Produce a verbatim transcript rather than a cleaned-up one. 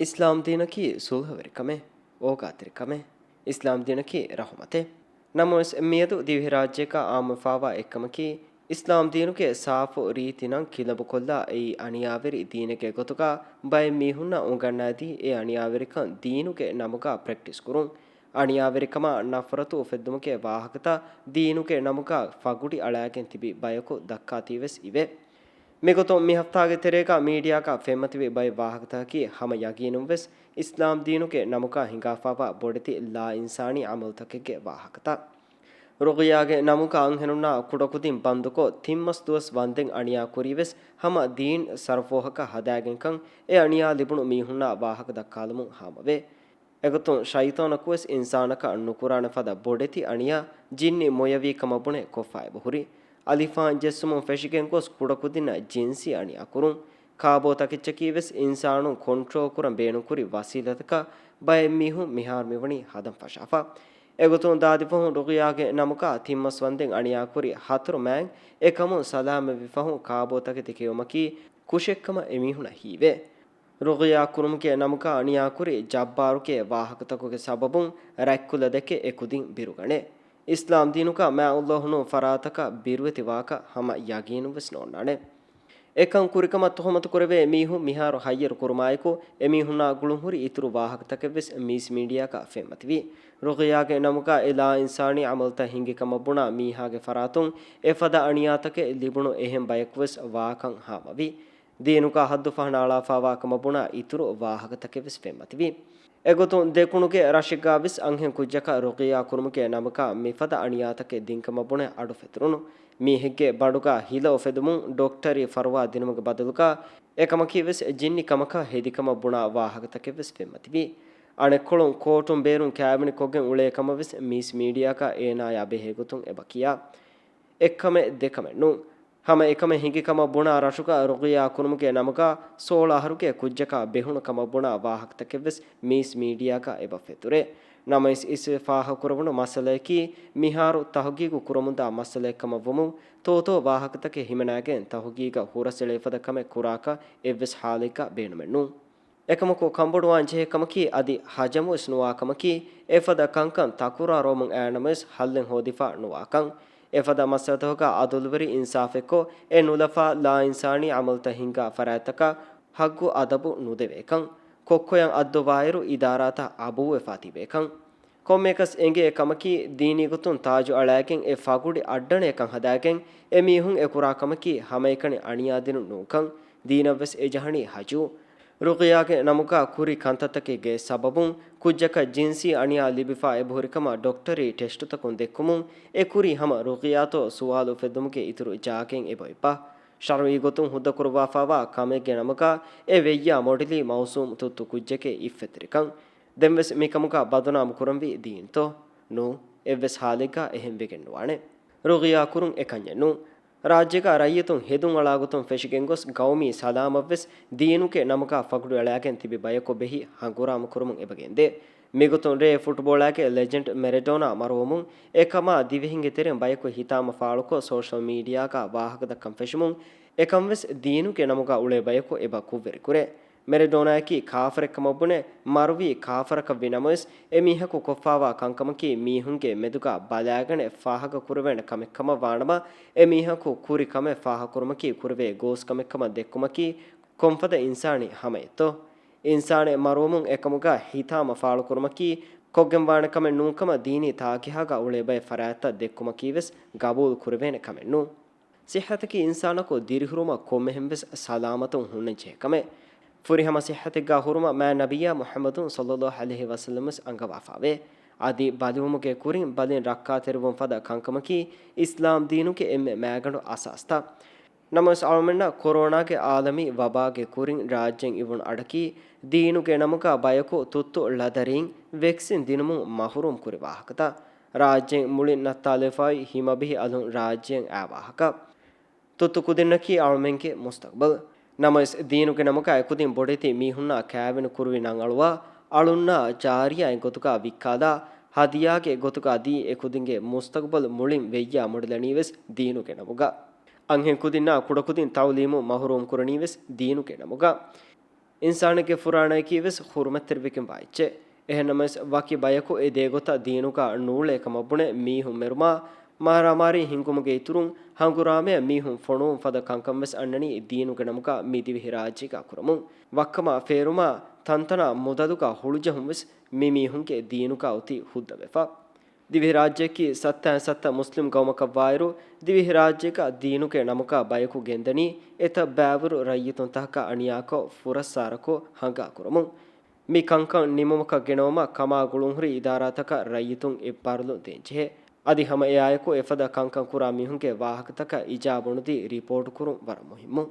އިސްލާމްދީނަކީ ސުލްހަވެރިކަމެއް، އޯގާތެރިކަމެއް. އިސްލާމްދީނަކީ ރަޙުމަތެއް. ނަމަވެސް، މިއަދު ދިވެހިރާއްޖޭގަ އާއްމުވެފާވާ އެއްކަމަކީ، އިސްލާމްދީނުގެ ސާފު ރީތި ނަން ކިލަނބުކޮށްލާ، އެއީ އަނިޔާވެރި ދީނެއްގެ ގޮތުގަ ބައެއް މީހުންނަށް އުނގަންނާދީ، އެ އަނިޔާވެރިކަން ދީނުގެ ނަމުގަ ޕްރެކްޓިސް ކުރުން. އަނިޔާވެރިކަމާ ނަފްރަތު އުފެއްދުމުގެ ވާހަކަތައް ދީނުގެ ނަމުގަ ފަގުޑި އަޅާގެން ތިބި ބަޔަކު ދައްކާތީވެސް އިވޭ. މިގޮތުން މި ހަފްތާގެ ތެރޭގަ މީޑިއާގަ ފެންމަތިވި ބައެއް ވާހަކަތަކަކީ ހަމަ ޔަގީނުންވެސް އިސްލާމްދީނުގެ ނަމުގަ ހިނގާފާވާ ބޮޑެތި ލާއިންސާނީ ޢަމަލުތަކެއްގެ ވާހަކަތައް. ރުޤިޔާގެ ނަމުގަ އަންހެނުންނާ ކުޑަކުދިން ބަންދުކޮށް، ތިން މަސް ދުވަސް ވަންދެން އަނިޔާ ކުރީވެސް ހަމަ ދީން ސަރަފޯހަކަށް ހަދާގެންކަން، އެ އަނިޔާ ލިބުނު މީހުންނާ ވާހަކަ ދައްކާލަމުން ހާމަވޭ. އެގޮތުން ޝައިޠާނަކުވެސް އިންސާނަކަށް ނުކުރާނެ ފަދަ ބޮޑެތި އަނިޔާ ޖިންނި މޮޔަވީ ކަމަށް ބުނެ ކޮށްފާ އެބަހުރި. އަލިފާން ޖެއްސުމުން ފެށިގެން ގޮސް ކުޑަކުދިންނަށް ޖިންސީ އަނިޔާ ކުރުން. ކާބޯ ތަކެއްޗަކީވެސް އިންސާނުން ކޮންޓްރޯލް ކުރަން ބޭނުންކުރި ވަސީލަތަކަށް ބައެއް މީހުން މިހާރު މިވަނީ ހަދަން ފަށާފަ. އެގޮތުން ދާދިފަހުން ރުޤިޔާގެ ނަމުގަ ތިން މަސް ވަންދެން އަނިޔާކުރި ހަތަރު މާތް އެކަމުން ސަލާމަތްވި ފަހުން ކާބޯ ތަކެތި ކެއުމަކީ ކުށެއްކަމަށް އެމީހުނަށް ހީވޭ. ރުޤިޔާ ކުރުމުގެ ނަމުގަ އަނިޔާކުރި ޖައްބާރުގެ ވާހަކަތަކުގެ ސަބަބުން ރަތްކުލަ ދެކެ އެކުދިން ބިރުގަނެ. އިސްލާމް ދީނުގަ މާތް ﷲ ނޫން ފަރާތަކަށް ބިރުވެތިވާކަށް ހަމަ ޔަގީނުންވެސް ނޯންނާނެ. އެކަން ކުރިކަމަށް ތުހުމަތުކުރެވޭ މީހުން މިހާރު ހައްޔަރު ކުރުމާއެކު، އެމީހުންނާ ގުޅުންހުރި އިތުރު ވާހަކަތަކެއްވެސް މީސް މީޑިއާގަ ފެންމަތިވި. ރުޤިޔާގެ ނަމުގަ އެ ލާއިންސާނީ ޢަމަލުތައް ހިނގި ކަމަށް ބުނާ މީހާގެ ފަރާތުން އެފަދަ އަނިޔާތަކެއް ލިބުނު އެހެން ބަޔަކުވެސް ވާކަން ހާމަވި. ދީނުގަ ހައްދު ފަހަނައަޅާފާވާ ކަމަށް ބުނާ އިތުރު ވާހަކަތަކެއްވެސް ފެންމަތިވި. އެގޮތުން ދެކުނުގެ ރަށެއްގަވެސް އަންހެން ކުއްޖަކަށް ރުޤިޔާ ކުރުމުގެ ނަމުގަ މިފަދަ އަނިޔާތަކެއް ދިންކަމަށް ބުނެ އަޑު ފެތުރުނު. މީހެއްގެ ބަނޑުގަ ހިލަ އުފެދުމުން ޑޮކްޓަރީ ފަރުވާ ދިނުމުގެ ބަދަލުގަ އެކަމަކީވެސް ޖިންނި ކަމަކަށް ހެދިކަމަށް ބުނާ ވާހަކަތަކެއްވެސް ފެންމަތިވި. އަނެއްކޮޅުން ކޯޓުން ބޭރުން ކާވެނި ކޮށްގެން އުޅޭ ކަމަށްވެސް މީސް މީޑިއާގަ އޭނާޔާ ބެހޭ ގޮތުން އެބަ ކިޔާ. އެއްކަމެއް ދެކަމެއް ނޫން. ހަމަ އެކަމެއް ހިނގި ކަމަށް ބުނާ ރަށުގަ ރުޤިޔާ ކުރުމުގެ ނަމުގަ ސޯޅަ އަހަރުގެ ކުއްޖަކަށް ބެހުނު ކަމަށް ބުނާ ވާހަކަތަކެއްވެސް މީސް މީޑިއާގަ އެބަ ފެތުރޭ. ނަމަވެސް އިސްވެ ފާހަގަކުރެވުނު މައްސަލަޔަކީ، މިހާރު ތަހުގީގު ކުރަމުންދާ މައްސަލައެއް ކަމަށް ވުމުން، ތޯތޯ ވާހަކަތަކެއް ހިމަނާގެން ތަހުގީގަށް ހުރަސްއެޅޭ ފަދަ ކަމެއް ކުރާކަށް އެއްވެސް ހާލެއްގަ ބޭނުމެއް ނޫން. އެކަމަކު ކަންބޮޑުވާން ޖެހޭ ކަމަކީ އަދި ހަޖަމުވެސް ނުވާ ކަމަކީ، އެފަދަ ކަންކަން ތަކުރާރުވަމުން އައިނަމަވެސް ހައްލެއް ހޯދިފަ ނުވާކަން. އެފަދަ މައްސަލަތަކުގަ އަދުލުވެރި އިންސާފެއްކޮށް، އެ ނުލަފާ ލާއިންސާނީ ޢަމަލުތައް ހިންގާ ފަރާތްތަކަށް ހައްގު އަދަބު ނުދެވޭކަން. ކޮއްކޮޔަށް އައްދުވާއިރު އިދާރާތައް އަބޫވެފާ ތިބޭކަން. ކޮންމެއަކަސް އެނގޭ ކަމަކީ، ދީނީ ގޮތުން ތާޖު އަޅާގެން އެ ފަގުޑި އައްޑަނޭކަން ހަދާގެން އެ މީހުން އެ ކުރާ ކަމަކީ ހަމައެކަނި އަނިޔާދިނުން ނޫންކަން. ދީނަށްވެސް އެ ޖަހަނީ ހަޖޫ. ރުޤިޔާގެ ނަމުގަ ކުރި ކަންތައްތަކެއްގެ ސަބަބުން ކުއްޖަކަށް ޖިންސީ އަނިޔާ ލިބިފާ އެބަހުރިކަމަށް ޑޮކްޓަރީ ޓެސްޓުތަކުން ދެއްކުމުން އެ ކުރީ ހަމަ ރުޤިޔާތޯ ސުވާލު އުފެއްދުމުގެ އިތުރު ޖާގައިން އެބައޮތްބާ. ޝަރުޢީ ގޮތުން ހުއްދަކުރައްވާފާވާ ކަމެއްގެ ނަމަކަށް އެ ވެއްޔާ މޮޑިލީ މައުސޫމް ތުއްތު ކުއްޖެކޭ އިއްފަތެރިކަން. ދެންވެސް މިކަމުގަ ބަދުނާމް ކުރަންވީ ދީންތޯ؟ ނޫން، އެއްވެސް ހާލެއްގަ އެހެން ވެގެން ނުވާނެ. ރުޤިޔާ ކުރުން އެކަންޏެއް ނޫން. ރާއްޖޭގަ ރައްޔިތުން ހެދުން އަޅާގޮތުން ފެށިގެންގޮސް، ގައުމީ ސަލާމަތްވެސް ދީނުގެ ނަމުގަ ފަގުޑު އަޅާގެން ތިބި ބަޔަކު ބެހި ހަނގުރާމަ ކުރުމުން އެބަ ގެންދޭ. މިގޮތުން ރޭ ފުޓްބޯޅައިގެ ލެޖެންޑް މެރެޑޯނާ މަރުވުމުން އެކަމާ ދިވެހިންގެ ތެރެއިން ބަޔަކު ހިތާމަ ފާޅުކޮށް، ސޯޝަލް މީޑިއާގަ ވާހަކަ ދައްކަން ފެށުމުން، އެކަންވެސް ދީނުގެ ނަމުގަ އުޅޭ ބަޔަކު އެބަ ކުށްވެރިކުރޭ. މެރެޑޯނާއަކީ ކާފަރެއްކަމަށް ބުނެ، މަރުވީ ކާފަރަކަށްވި ނަމަވެސް، އެމީހަކު ކޮށްފާވާ ކަންކަމަކީ މީހުންގެ މެދުގަ ބަލާގަނެ ފާހަގަކުރެވޭނެ ކަމެއްކަމަށް ވާނަމަ، އެމީހަކު ކުރި ކަމެއް ފާހަގަކުރުމަކީ ކުރެވޭ ގޯސް ކަމެއްކަމަށް ދެއްކުމަކީ، ކޮންފަދަ އިންސާނީ ހަމަޔަށްތޯ؟ އިންސާނެއް މަރުވުމުން އެކަމުގަ ހިތާމަ ފާޅުކުރުމަކީ، ކޮށްގެންވާނެ ކަމެއް ނޫންކަމަށް ދީނީ ތާކިހާގަ އުޅޭ ބައެއް ފަރާތްތައް ދެއްކުމަކީވެސް ގަބޫލު ކުރެވޭނެ ކަމެއް ނޫން. ސިއްހަތަކީ އިންސާނަކު ދިރިހުރުމަށް ކޮންމެހެންވެސް ސަލާމަތުން ހުންނަންޖެހޭ ކަމެއް. ފުރިހަމަ ސިއްހަތެއްގަ ހުރުމަށް މާތް ނަބިއްޔާ މުޙައްމަދު ޞައްލައްލާހު ޢަލައިހި ވަސައްލަމަވެސް އަންގަވާފައެވެ. އަދި ބަލިވުމުގެ ކުރިން ބަލިން ރައްކާތެރިވުން ފަދަ ކަންކަމަކީ އިސްލާމް ދީނުގެ އެންމެ މާގަނޑު އަސާސްތައް. ނަމަވެސް އަޅުމެންނަށް ކޮރޯނާގެ އާލަމީ ވަބާގެ ކުރިން ރާއްޖޭން އިވުނު އަޑަކީ ދީނުގެ ނަމުގަ ބަޔަކު ތުއްތު ޅަދަރީން ވެކްސިން ދިނުމުން މަޙުރޫމް ކުރި ވާހަކަތައް. ރާއްޖޭން މުޅިން ނައްތާލެވިފައި ހިމަބެހި އަލުން ރާއްޖޭން އާ ވާހަކަ. ތުއްތު ކުދިންނަކީ އަޅުމެންގެ މުސްތަޤްބަލް. ނަމަވެސް، ދީނުގެ ނަމުގަ އެކުދިން ބޮޑެތި މީހުންނާ ކާވެނި ކުރުވި ނަން އަޅުވާ، އަޅުންނާ ޖާރިޔާއެއް ގޮތުގަ ވިއްކާލާ، ހަދިޔާގެ ގޮތުގަ ދީ އެކުދިންގެ މުސްތަޤްބަލް މުޅިން ވެއްޔާ މޮޑިލަނީވެސް ދީނުގެ ނަމުގަ. އަންހެން ކުދިންނާ ކުޑަކުދިން ތަޢުލީމު މަޙުރޫމް ކުރަނީވެސް ދީނުގެ ނަމުގަ. އިންސާނެއްގެ ފުރާނަޔަކީ ވެސް ހުރުމަތްތެރިވެގެންވާ އެއްޗެއް. އެހެންނަމަވެސް، ވަކި ބަޔަކު އެ ދޭގޮތަށް ދީނުގަ ނޫޅޭ ކަމަށް ބުނެ މީހުން މެރުމާ، މާރާމާރީ ހިންގުމުގެ އިތުރުން، ހަނގުރާމަޔަށް މީހުން ފޮނުވުން ފަދަ ކަންކަން ވެސް އަންނަނީ ދީނުގެ ނަމުގަ މި ދިވެހިރާއްޖޭގަ ކުރަމުން. ވައްކަމާ ފޭރުމާ، ތަންތަނާ މުދަލުގަ ހުޅުޖެހުން ވެސް މި މީހުންގެ ދީނުގަ އޮތީ ހުއްދަވެފަ. ދިވެހިރާއްޖެއަކީ ސައްތައިން ސައްތަ މުސްލިމް ގައުމަކަށްވާއިރު، ދިވެހިރާއްޖޭގަ ދީނުގެ ނަމުގަ ބަޔަކު ގެންދަނީ އެތައް ބައިވަރު ރައްޔިތުންތަކަކަށް އަނިޔާކޮށް، ފުރައްސާރަކޮށް ހަނގާ ކުރަމުން. މި ކަންކަން ނިމުމަކަށް ގެނައުމަށް ކަމާ ގުޅުންހުރި އިދާރާތަކަށް ރައްޔިތުން އެއްބާރުލުން ދޭންޖެހޭ. އަދި ހަމަ އެއާއެކު އެފަދަ ކަންކަން ކުރާ މީހުންގެ ވާހަކަތަކަށް އިޖާބަ ނުދީ ރިޕޯޓު ކުރުން ވަރަށް މުހިއްމު.